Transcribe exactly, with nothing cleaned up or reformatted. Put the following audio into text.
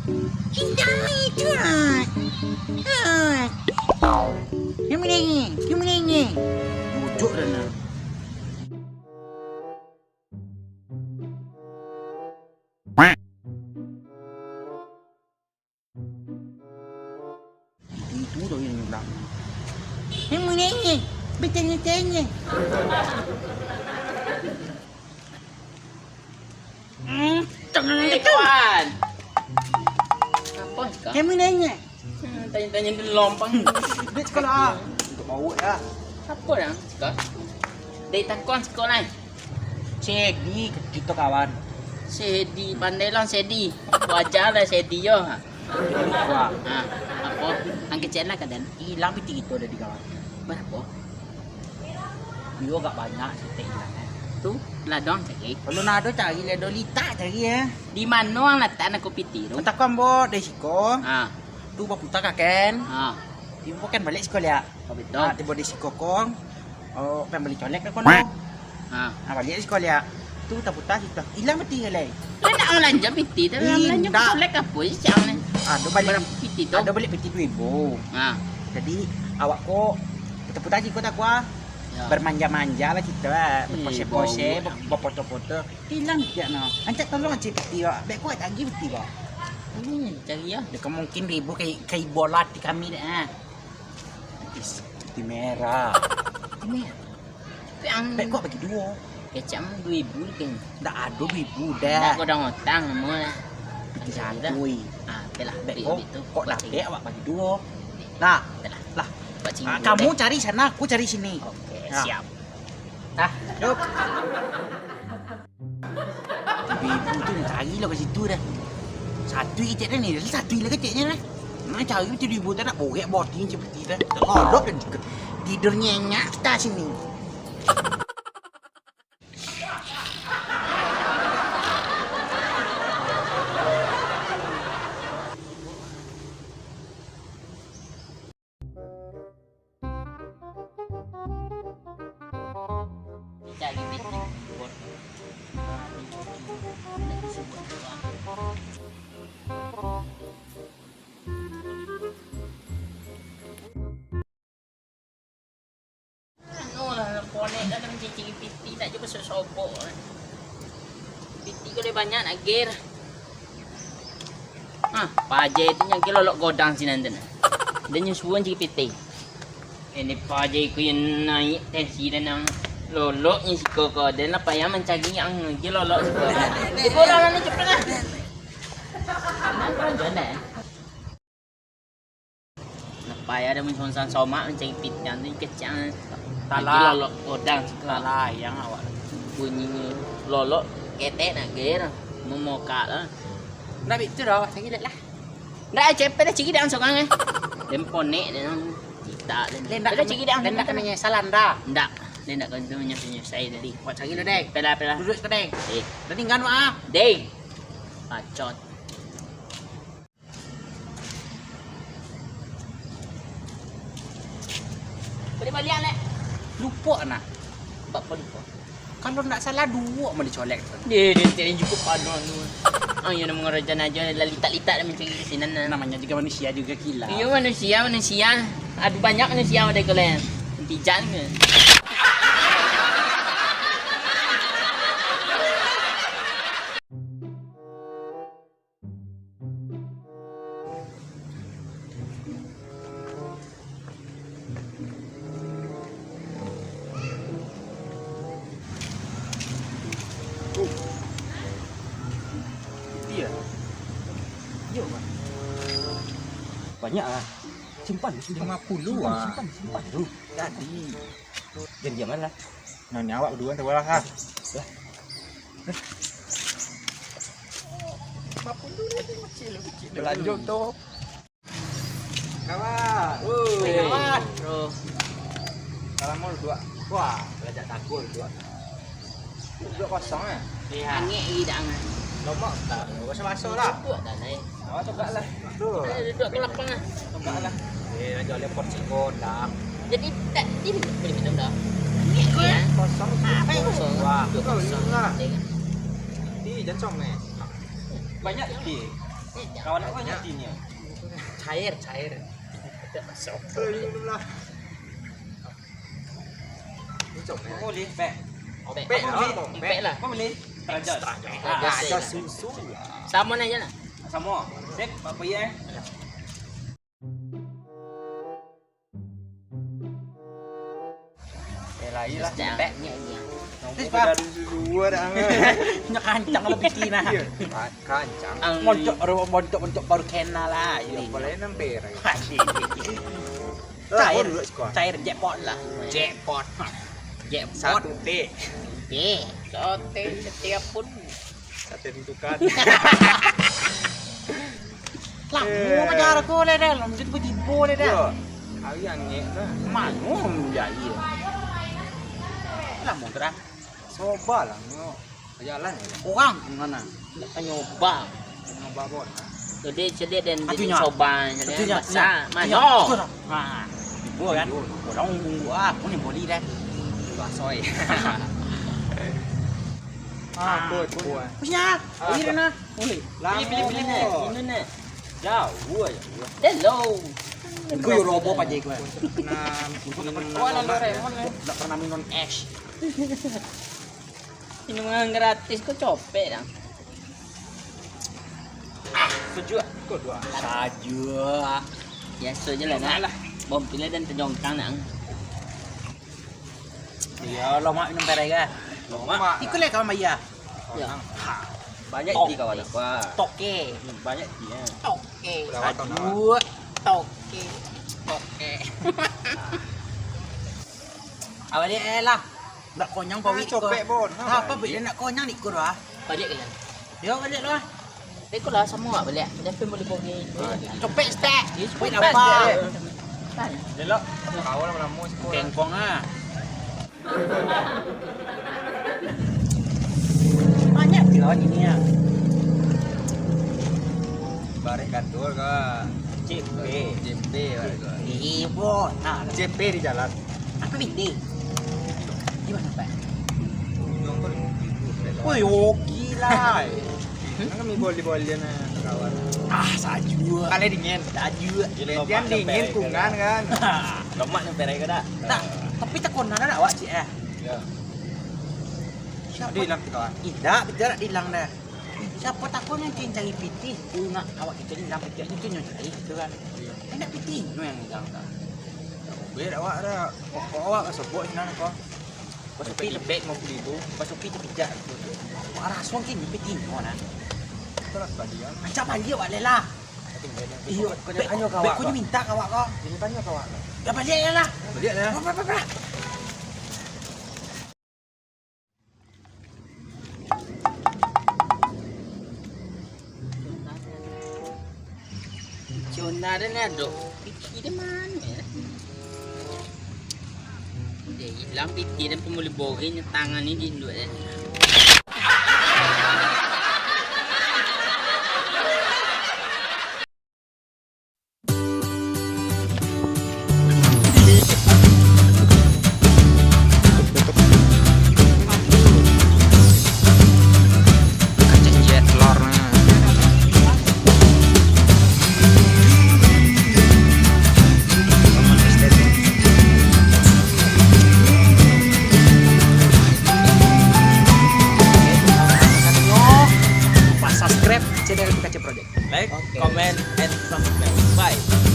Indak itu, ah. Ah. Yang mana ni? Yang mana ni? Duduk dah nak. Itu dah yang nak. Yang mana ni? Bertanya-tanya. Hmm, tangan Eh, itu. Kawan. Apa kah? Yang mana ni? Hmm, tanya-tanya dulu lompang. Duit sekolah. Untuk bawa ya. Apa yang sekolah? Dari takon sekolah. Sedi kito kawan. Sedi, pandai lah Sedi. Wajar lah Sedi yo. Wah. Ha, apa? Ang kecek lah kadan. Hilang piti kito dari kawan. Berapa? Iyo agak banyak sitek hilang kan. Tu, lah dong cari. Kalau nak ada cari lah, ada litak cari ya. Di mana ang latak nak piti tu? Takon bo dari siko. Ha. Tu baputar kaken. Ha. Tibo kan balik siko liak. Oh, betul. Ha, tibo di siko kong. Oh, pai bali colek ka kono. Ha. Ha, baliak siko liak. Tu taputar situ. Hilang piti lai. Lah nak balanja piti tu, lah balanja Indak. Colek apa je siang ni? Ado balik Barang piti tu. Ado balik piti dua ribu. Ha. Jadi awak ko taputar siko takua. Ya. Bermanja-manja lah kita lah. Eh, Berpose-pose, bobo. Ber-, berfoto-foto. Hilang siap no. Ancak tolong cek piti awak. Bek kuat lagi piti awak. Hmm, cari ya. Dia kan mungkin ribu kai, kai bola di kami deh. Ha. Piti merah. Piti merah. Yang Bek kok bagi duo? Kecap dua ribu kan. Ndak ado dua ribu dah. Ndak godang otang semua. Piti santuy. Ah, oke lah. Bek kok, kok dapek awak bagi duo. Nah, lah. Lah. Ah, kamu cari sana, aku cari sini. Oke, nah. Siap. Nah, yuk. Ibu-ibu tu nak cari lah kat situ dah. Satu kecek dah ni, satu lah keceknya dah. Nak cari tu ibu tak nak borek body macam peti dah. Terlolok kan juga. Tidur nyenyak kita sini. Anu lah, konek dah mancicik piti, nak jo basobok-sobok. Piti ko lai banyak nak ger. Ah, paja tu nyo ger lolok godang sinan tu nah. Dah nyo suruah mancicik piti. Ini paja ko yang naik tensi dan nang lolok nyo siko ko. Dan lah payah mancari yang ger lolok siko. Ibu dah lah ni, cepet lah. Nak kau jual dah. Lepai ado mansonsan somak mancari pitang tu kecang. Talah. Lagi lolok godang siko. Talah, yang awak. Bunyi lolok ketek nak ger, momokak lah. Ndak bitu dah, awak cari lah. Ndak, cepet dah cari dah sorang eh. Den ponek dah. Cita dah. Den ndak cari dah. Den ndak kena nyesalan dah. Ndak. Den ndak kena nyesai dah. Di, awak cari lah, Dek. Pelah, pelah. Duduk siko, Dek. Eh. Dah tinggal, Mak, ah. Dek. Bacot. Baliak-baliak, Lek. Lupo nah. Bak lupo. Kalau ndak salah duo mah dicolek tu. Deh, deh, deh, cukup panuh tu. Ah, iyo, namo ngarajan aja, lah litak-litak dah mancari di sinan nah. Namanya juga manusia juga, Kila. Iyo, manusia, manusia. Aduh, banyak manusia pada kau, Lek. Tijan ke? Iyo. Iyo, Pak. Banyak ah. Simpan, simpan. Lima puluh simpan, ah. Simpan, simpan tu. Jadi. Janjian lah. Nah, ni awak berdua tu lah, ha. Lah. Belanjo tu. Kawan. Woi, kawan. Bro. Salam dua. Wah, belajar takul dua. Dua kosong ah. Iya. Angek lagi dah, angek. Lombok tak? Baso-baso lah. Duduk dah, Nay. Awak tegak lah. Duh. Eh, duduk ke lapang lah. Tegak lah. Eh, aja lihat porsi godang. Jadi, tak, ini boleh minum dah. Ini kau ya? Kosong. Apa yang kosong? Wah, kosong. Lah. Ih, jangan comel. Banyak pi. Kawan aku nyo tinyo. Cair, cair. Boleh, Pek. Ompek lah, ompek lah. Boleh. Extra. Ah, extra susu. Samo ajo lah. Samo. Sip, Pak Puyeh. Eh, lah, iyalah. Tis, Pak. Nyo kancang lah piti nah. Iya, ka-, kancang. Moncok, moncok, moncok baru kena lah. Iya, ini. Boleh nempel. Asik. Lah, cair, oh, dulu sekolah. Cair jackpot lah. Jackpot. Jackpot. Satu T. T. Sate setiap pun. Sate tentukan. Lah, eh, mau pajar aku lah dah. Lanjut aku tipu lah dah. Yo. Hari angek lah. Mano menjadi? Lah, mau terang. Coba lah, no. Jalan ya. Orang mana? Nak nyoba. Nyoba pun. Jadi, jadi dan jadi coba, jadi masa. Mano? Ha. Ibu kan? Orang unggu ah, pun yang boleh dah. Basoy. Ah, kuat, kuat. Punya. Oi, Rena. Oi. Lamo. Pilih, pilih, pilih. Ini nih. Jauh aja. Hello. Gue robo aja gue. Pernah, pernah, pernah minum es. Minuman gratis kok copek dah. Sejuk. Kok dua? Sajuk. Biaso je lah, nak. Bom pilih dan tejongkang, nang. Iyo, lomak minum perega. Lomak. Ikut lah kawan bayar. Ya. Banyak ti kawan aku. Toke. Banyak ti ya. Toke. Sajuk. Toke. Toke. Awak lihat eh lah. Nak konyang pawi ko. Copek, Bon. Ha, apa beli nak konyang di kur ah? Balik ke lah. Yo, balik lah. Balik lah, sama awak balik. Dia pun boleh pergi. Copek stek. Copek apa? Elok. Kau lama-lama sekolah. Kengkong ah. Banyak ti lawan ini ya. Barek Gadul ka. J P. J P barek tu. Ih, Bon. Nah, J P di jalan. Apa bini? Di mana, Pak? Ujung tu di bukit. Woi, oke lah. Kan kami boleh-boleh nah, kawan. Ah, sajuk. Kalau dingin. Sajuk. Dia dingin kungan kan. Lomak ni perek ke dak? Nah, tapi takon ada awak cik eh. Ya. Siapa? Ada hilang tu kawan. Indak, betul tak hilang dah. Siapa takut nan cari pitih, tu nak awak kita ni dalam pitih tu nyo cari gitu kan. Iya. Indak pitih nyo yang hilang dah. Biar awak dah, pokok awak ka sobok sinan ko. Basupi tebek lima puluh ribu, basupi tepijak gitu. Wah, rasuang kini pitih nyo nah. Itulah tadi kan. Ancak balik awak lela. Iyo, bek, bek, bek ko nyo minta ka awak ko. Ini tanyo ka awak. Ya balik lah. Balik lah. Bra, bra, bra, bra. Cona den ado, piti di mano yo? Deh, ilang piti den pamboli boring, tangan ni di induak den. Lupa subscribe channel B K C Project. Like, comment, and subscribe. Bye.